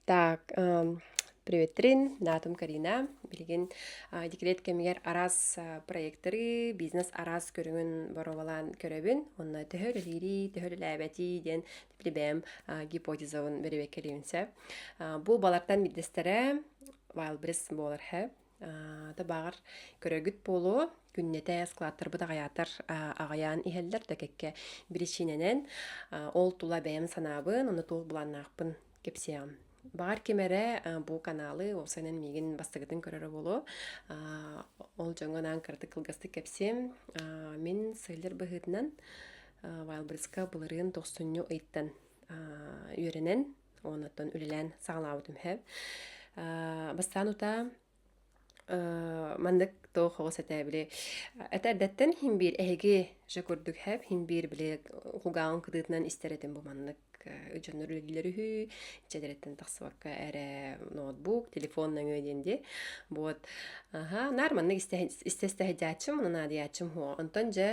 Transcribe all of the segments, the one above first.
Так, приветтрин, Натум Карина. Билигин декрет кэмигэр араас проекттары, бизнес араас көрүҥүн боруобалаан көрөбүн. Онно төһө үлэлиирий, төһө үлэлээбэтий диэн бэйэм гипотезабын бэрэбиэркэлиибин сөп. Бу балартан биирдэстэрэ Wildberries буолар һэ. Табааҕар көрөгүт буолуо, күннэтэ складтарбыт аҕыйаатар аҕыйаан иһэллэр да кэккэ биричиинэнэн ол тула бэйэм санаабын, онно туох былааннаахпын кэпсиэҕим. Баҕар ким эрэ бу каналы уопсайынан миигин бастакытын көрөрө буолуо. Ол дьоҥҥо анаан кыратык кылгастык кэпсиэм. Мин сыллар быһыытынан Wildberries-ка былырыын тохсунньу ыйтан үөрэнэн, оннуттан үлэлээн саҕалаабытым үһү. Бастаан утаа Маннык туох оҕус этэ били этэ эрдэттэн иһин биир эһиги же курдук хэп иһин биир били кулгааҕын кытыытынан истэр этим бу маннык дьоннор үлэлииллэр үһү дьиэлэриттэн тахсыбакка эрэ ноутбук телефон нөҥүө диэн дии вот аха наар маннык истэ истэ истэ сылдьааччым онон наадыйааччым һуо онтон дьэ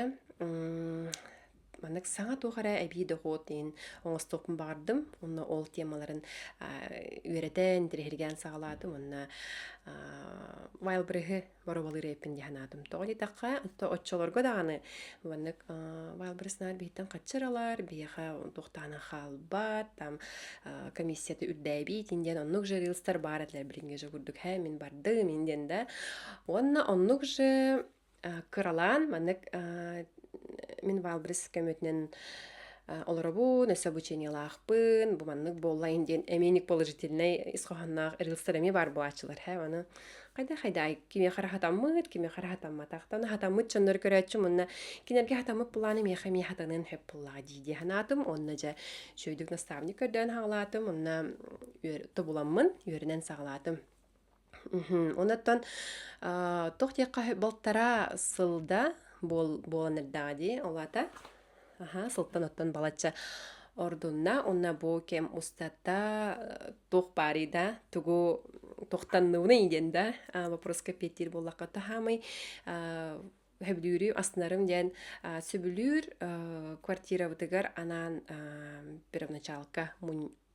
маннык саҥа туох эрэ эбии дохуот иһин оҥостуохпун баҕардым. Онно ол темаларын үөрэтэн, интэриэһиргээн саҕалаатым. Уонна Wildberries-ы боруобалыыр эбиппин дии санаатым. Тоҕо диэтэххэ, оччолорго даҕаны маннык Wildberries наар биһиттэн хаччы ыралар, биһиэхэ туохтаана хаалбат, там комиссията үрдээбит диэн оннук же рилстар баар этилэр билиҥҥи же курдук һэ мин бардым ин диэн да. Уонна оннук же Кыралаан маннык мин Валбрис көмөтүнэн олоробун, өссө обучениелаахпын, бу маннык буоллайын диэн эмиэ положительнай ис хоһоонноох рилстар эмиэ баар буолааччылар һэ аны хайда-хайда кимиэхэ эрэ хатаммыт, кимиэхэ эрэ хатамматах. Аны хатаммыт дьоннору көрөөччүм уонна кинилэргэ хатаммыт былааны миэхэ эмиэ хатаныан сөп буоллаҕа дии дии санаатым. Уонна дьэ үчүгэйдик наставник көрдөөн саҕалаатым уонна тобуламмын үөрэнэн саҕалаатым. Онон туох диэххэ балтараа сылда буолан эрдэҕэ дии, ол аата аһаа сылтан оттон балачча ордунна уонна бу кэм устата туох баарый да, тугу туохтанныбыный диэн да вопроска эппиэттиир буоллахха таһаамай сөбүлүүрү астынарым диэн сөбүлүүр квартирабытыгар анаан первоначалка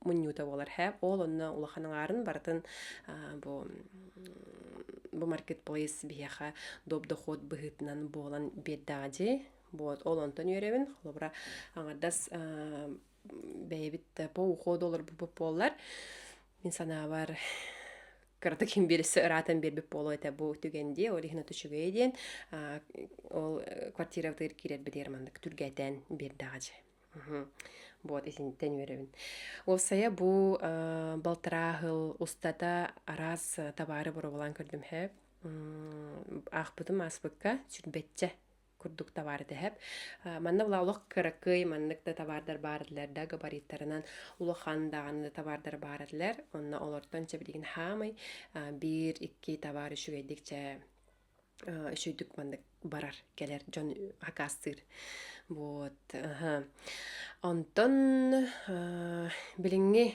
мунньуута буолар һэ. Ол онно улахан аҥаарын барытын бу бу маркетплейс биһиэхэ доп доход быһыытынан буолан биэрдэҕэ дии. Вот ол онтон үөрэбин. Холобура аҥардас бэйэбит по уходу олорбуппут буоллар мин санаабар кыратык иһин биэрсэ ыраатан биэрбит буолуо этэ бу түгэн дии ол иһин от үчүгэйэ диэн ол квартирабытыгар киирэрбитигэр маннык түргэтээн биэрдэҕэ дьэ Вот итинтэн үөрэбин. Уопсайа бу балтараа сыл устата араас табаары боруобалаан көрдүм һэ. Аахпытым ааспыкка сүрбэччэ курдук табаар этэһэп. Манна була олох кыракый маннык да табаардар баар этилэр да габариттарынан улахан даҕаны да табаардар баар этилэр. Онно олортон чэ билигин хаамай биир икки табаар үчүгэйдик чэ үчүгэйдик маннык барар кэлэр дьон акаастыыр. Вот. Онтон билиҥҥи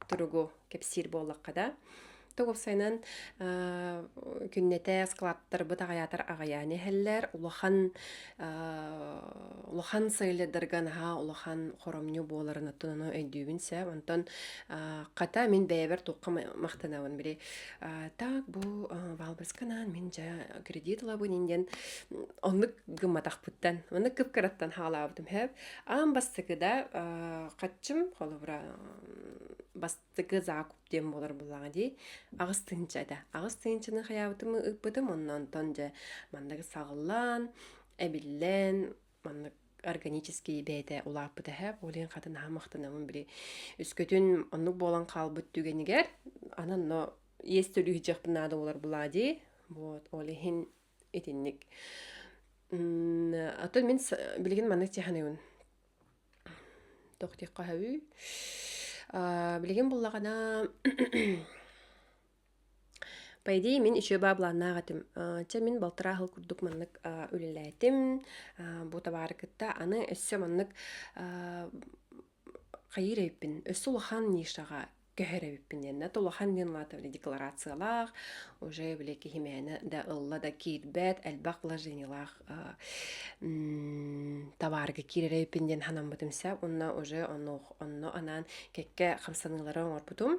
туругу кэпсиир буоллахха да, уопсайынан күннэтэ складтарбыт аҕыйаатар аҕыйаан иһэллэр. Улахан улахан сайлердарга наһаа улахан хоромньу буоларын оттон ону өйдүүбүн сөп. Онтон хата мин бэйэбэр туохха махтанабын били так бу Валберсканаан мин дьэ кредит ылабын ин диэн оннук гымматахпыттан оннук кып-кыраттан хаалаабытым сөп. Аан бастакы да хаччым холобура бастакы закуп диэн буолар буоллаҕа дии. 8 тыһыынча этэ. 8 тыһыынчаны хайаабытым ыыппытым, онно онтон дьэ маннык саҕыллан, эбиллэн, маннык органический бэйэтэ улааппыта эһэ. Ол иһин хата наһаа махтанабын били үскөтүн оннук буолан хаалбыт түгэнигэр аны онно иэс төлүү сылдьыахпын наада буолар булаа дии. Вот, ол иһин итинник. А то мин билигин маннык тиһаныыбын. Туох диэххэ сөбүй? Билигин буллаҕына по идее мин үчүгэй баа былааннаах этим. Чэ мин балтараа сыл курдук маннык үлэлээтим. Бу табаары кытта аны өссө маннык хайыыр эбиппин, өссө улахан нишаҕа көһөр эбиппин диэн да улахан диэн улаата били декларациялаах уже били киһи мээнэ да ылла да киирбэт элбэх вложениелаах табаарга киирэр эбиппин диэн санаммытым сөп уонна уже онно анаан кэккэ хамсаныылары оҥорбутум.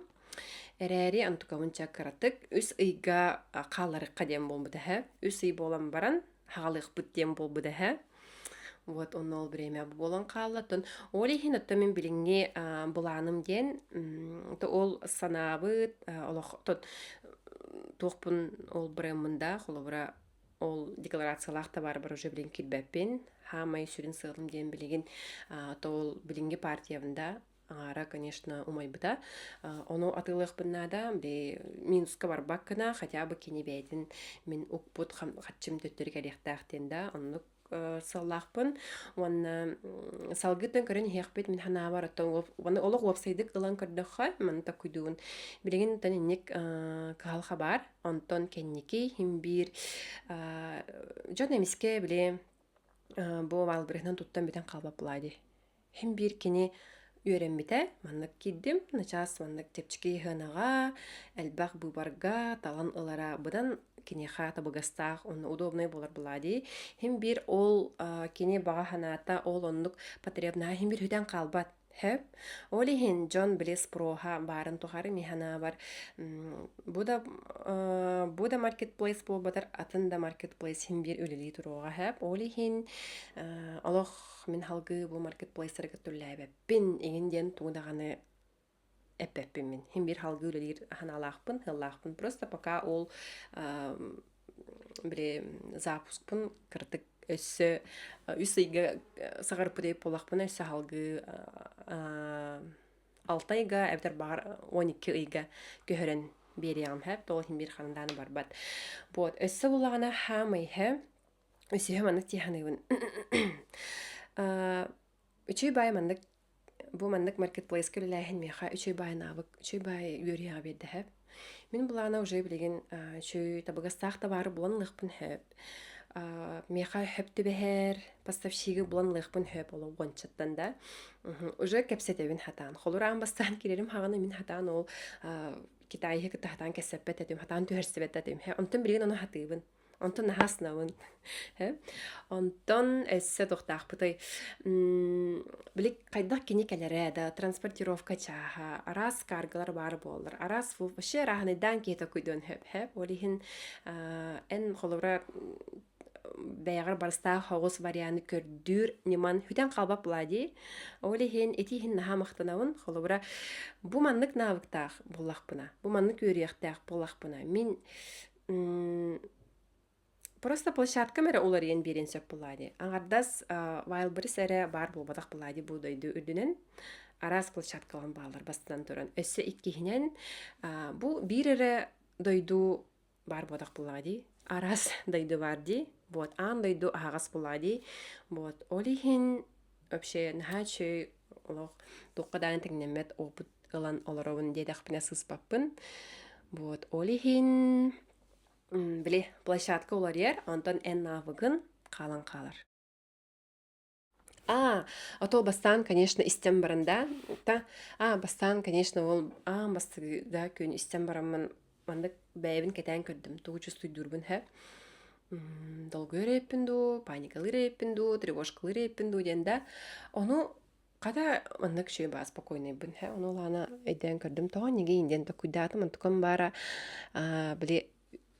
Эрээри онтукабын чэ кыратык үс ыйга хаалларыахха диэн буолбута эһэ. Үс ый буолан баран хаалыахпыт диэн буолбута эһэ. Вот онно ол время буолан хаалла. Оттон ол иһин оттон мин билиҥҥи былааным диэн то ол санаабыт олох туохпун ол брэммин да холобура ол декларациялаах табаарбар уже билин киирбэппин. Хаамай сүрүн сыалым диэн билигин то ол билиҥҥи партиябын да аҥаара, конечно, умайбыта. Ону атыылыахпын наада, били минуска барбаккына, хотя бы кини бэйэтин мин укпут хаччым төттөрү кэлиэхтээх диэн да, оннук сыаллаахпын. Уонна салгыттан көрөн иһиэхпит мин санаабар, оттон уонна олох уопсайдык ылан көрдөххө, манна таккуйдуун билигин оттон инник кыһалҕа баар. Онтон кэнники иһин биир дьон эмискэ били бу Вайлдберриһынан туттан бүтэн хаалбат буолаа дии. Һин биир кини үөрэммитэ, маннык киирдим, начаас маннык чэпчэки сыанаҕа, элбэх быыбарга талан ылара быдан киниэхэ табыгастаах уонна удобнай буолар буолаа дии. Һин биир ол кини баҕа санаата ол оннук потребнаһа һин биир сүтэн хаалбат. Сөп. Ол иһин дьон били спроһа баарын тухары мин санаабар бу да бу да маркетплейс буолбатар атын да маркетплейс һин биир үлэлии туруоҕа сөп. Ол иһин олох мин салгыы бу маркетплейстарга түллээбэппин иҥин диэн тугу даҕаны эппэппин мин. Һин биир салгыы үлэлиир санаалаахпын, сыаллаахпын. Просто пока ол били запускпун кыратык өссө үс ыйга саҕарпыт буоллахпына өссө салгыы алта ыйга эбэтэр баҕар 12 ыйга көһөрөн биэриэҕим сөп тоҕо иһин биир харандааны барбат вот өссө буллаҕына хаамай иһэ үсүһэ маннык дии саныыбын үчүгэй баай маннык Бу маннык маркетплейска үлэлээһин миэхэ үчүгэй баай навык, үчүгэй баай үөрүйэҕи биэрдэ сөп. Мин былаана уже билигин үчүгэй табыгастаах табаары булан ылыахпын сөп. Миэхэ сөп түбэһэр поставщигы булан ылыахпын сөп ол уончаттан да. Уже кэпсэтэбин хатаан. Холур аан бастаан киирэрим хаҕана мин хатаан ол Китайы кытта хатаан кэпсэппэт этим, хатаан түһэрсибэт этим. Онтон билигин ону хатыыбын. Онтон наһаа астынабын. Онтон өссө туохтаахпытый? Били хайдах кини кэлэрэ да, транспортировка чааһа, араас каргалар баар буоллар, араас вообще арааһынайдаан киһи токуйдуон сөп һэ. Ол иһин эн холобура бэйэҕэр барыстаах оҕус варианы көрдүүр ньыман хүтэн хаалбат буолаа дии. Ол иһин ити иһин наһаа махтанабын. Холобура бу маннык навыктаах буоллахпына, бу маннык үөрүйэхтээх буоллахпына, мин Просто площадкам эрэ уларыйан биэриэн сөп буоллаа дии. Аҥардас Wildberries эрэ баар буолбатах буоллаа дии бу дойду үрдүнэн. Араас площадкалар бааллар бастатан туран. Өссө иккиһинэн бу биир эрэ дойду баар буолбатах буоллаҕа дии. Араас дойду баар дии. Вот аан дойду аһаҕас буоллаҕа дии. Вот ол иһин вообще наһаа үчүгэй олох туохха даҕаны тэҥнэммэт опыт ылан олоробун диэтэхпинэ сыыспаппын. Вот ол иһин били площадка уларыйар, онтон эн навыгын хаалан хаалар. А, а то бастаан, конечно, истэн баран да, та, а, бастаан, конечно, ол аан бастакы да күн истэн бараммын маннык бэйэбин кэтээн көрдүм, тугу чувствуйдуурбун һэ. Долгуйар эбиппин дуу, паникалыыр эбиппин дуу, тревожкалыыр эбиппин дуу диэн да, ону Хата маннык үчүгэй баа спокойнайбын һэ ону улаана өйдөөн көрдүм тоҕо нигиин диэн токуйдаатым онтукам баара били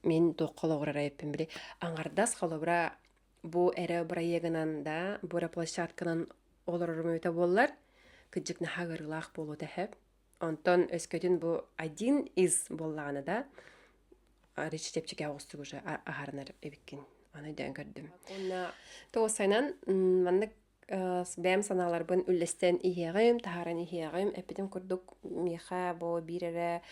мин туохха олоҕурар эбиппин били аҥардас холобура бу эрэ бырайыагынан да бу эрэ площадканан олорорум эбитэ буоллар кырдьык наһаа ыарыылаах буолуо этэ һэ онтон өскөтүн бу один из буоллаҕына да речь чэпчэки оҕустук уже аһарынар эбиккин аны өйдөөн көрдүм уонна тоҕусайынан маннык бэйэм санааларбын үллэстэн иһиэҕим, таһааран иһиэҕим. Эппитим курдук, миэхэ бу биир эрэ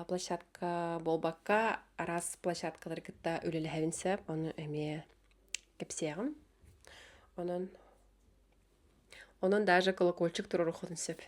площадка буолбакка, араас площадкалары кытта үлэлэһэбин сөп, ону эмиэ кэпсиэҕим. Онон, онон даже колокольчик туруоруоххутун сөп.